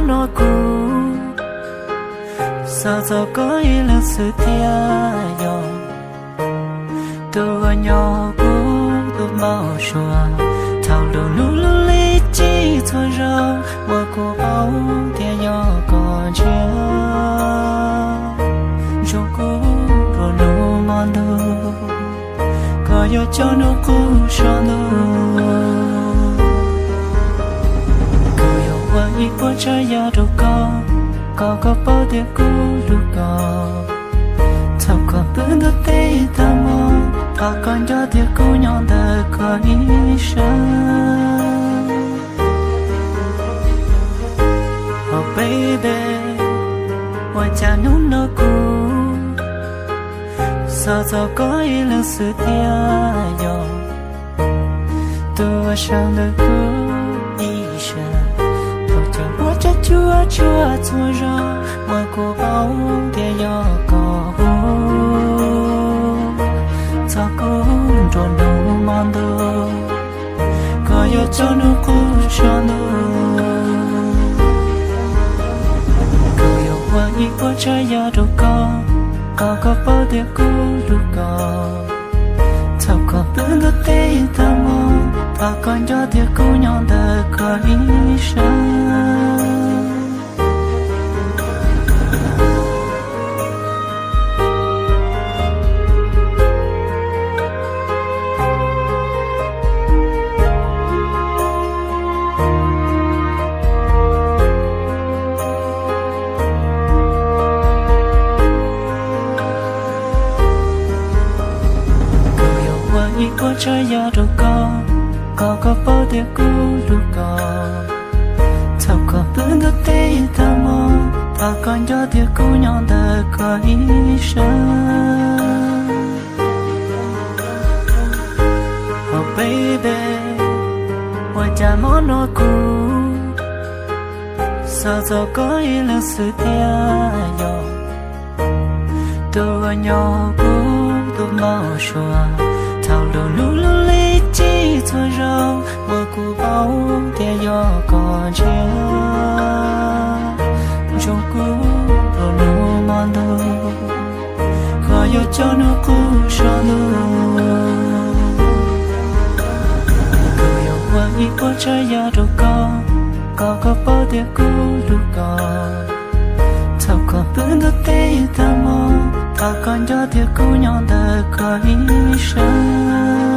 no kuv xav txog koj ib leeg xwb thiab yog tus uas nyob kuv tus npau suav. Thaum lub hnub lub lim tsib txhua zaus uas kuv paub tias yog koj ntsia ntsoov kuv nruab hnub hmo ntuj, koj yuav coj hnub qub so ntuj. Kuv yuav ua ib puas tsav yam rau koj, kom koj paub tias kuv hlub koj. Txhob kom pw ntuj teb tag hmo, thov koj nco tias kuv nyob ntawm koj ib sawv. Oh baby, ua cas hnub no kuv xav txog koj ib leeg xwb thiab yog tus uas sawv ntawm kuv ib sawv. Thaum cov npua tsa cuab tsuag txhua zaus uas kuv paub tias yog koj hu txog kuv nruab hnub hmo ntuj, koj yuav coj hnub qub so ntuj. Kuv yuav ua ib puas tsav yam rau koj, kom koj paub tias kuv hlub koj. Txhob kom pw ntuj teb tag hmo, thov koj nco tias kuv nyob ntawm koj ib sawv. Kuv yuav ua ib puas tsav yam rau koj, kom koj paub tias kuv hlub koj. Txhob kom pw ntuj teb tag hmo, thov koj nco tias kuv nyob ntawm koj ib sawv. Oh baby, ua cas hmo no kuv xav txog koj ib leeg xwb thiab yog tus uas nyob kuv tus npau suav. Thaum lub hnub lub lim tsib txhua zaus uas kuv paub tias yog koj ntsia ntsoov kuv nruab hnub hmo ntuj, koj yuav coj hnub qub so ntuj. Kuv yuav ua ib puas tsav yam rau koj, kom koj paub tias kuv hlub koj. Txhob kom pw ntuj teb tag hmo, thov koj nco tias kuv nyob ntawm koj ib sawv.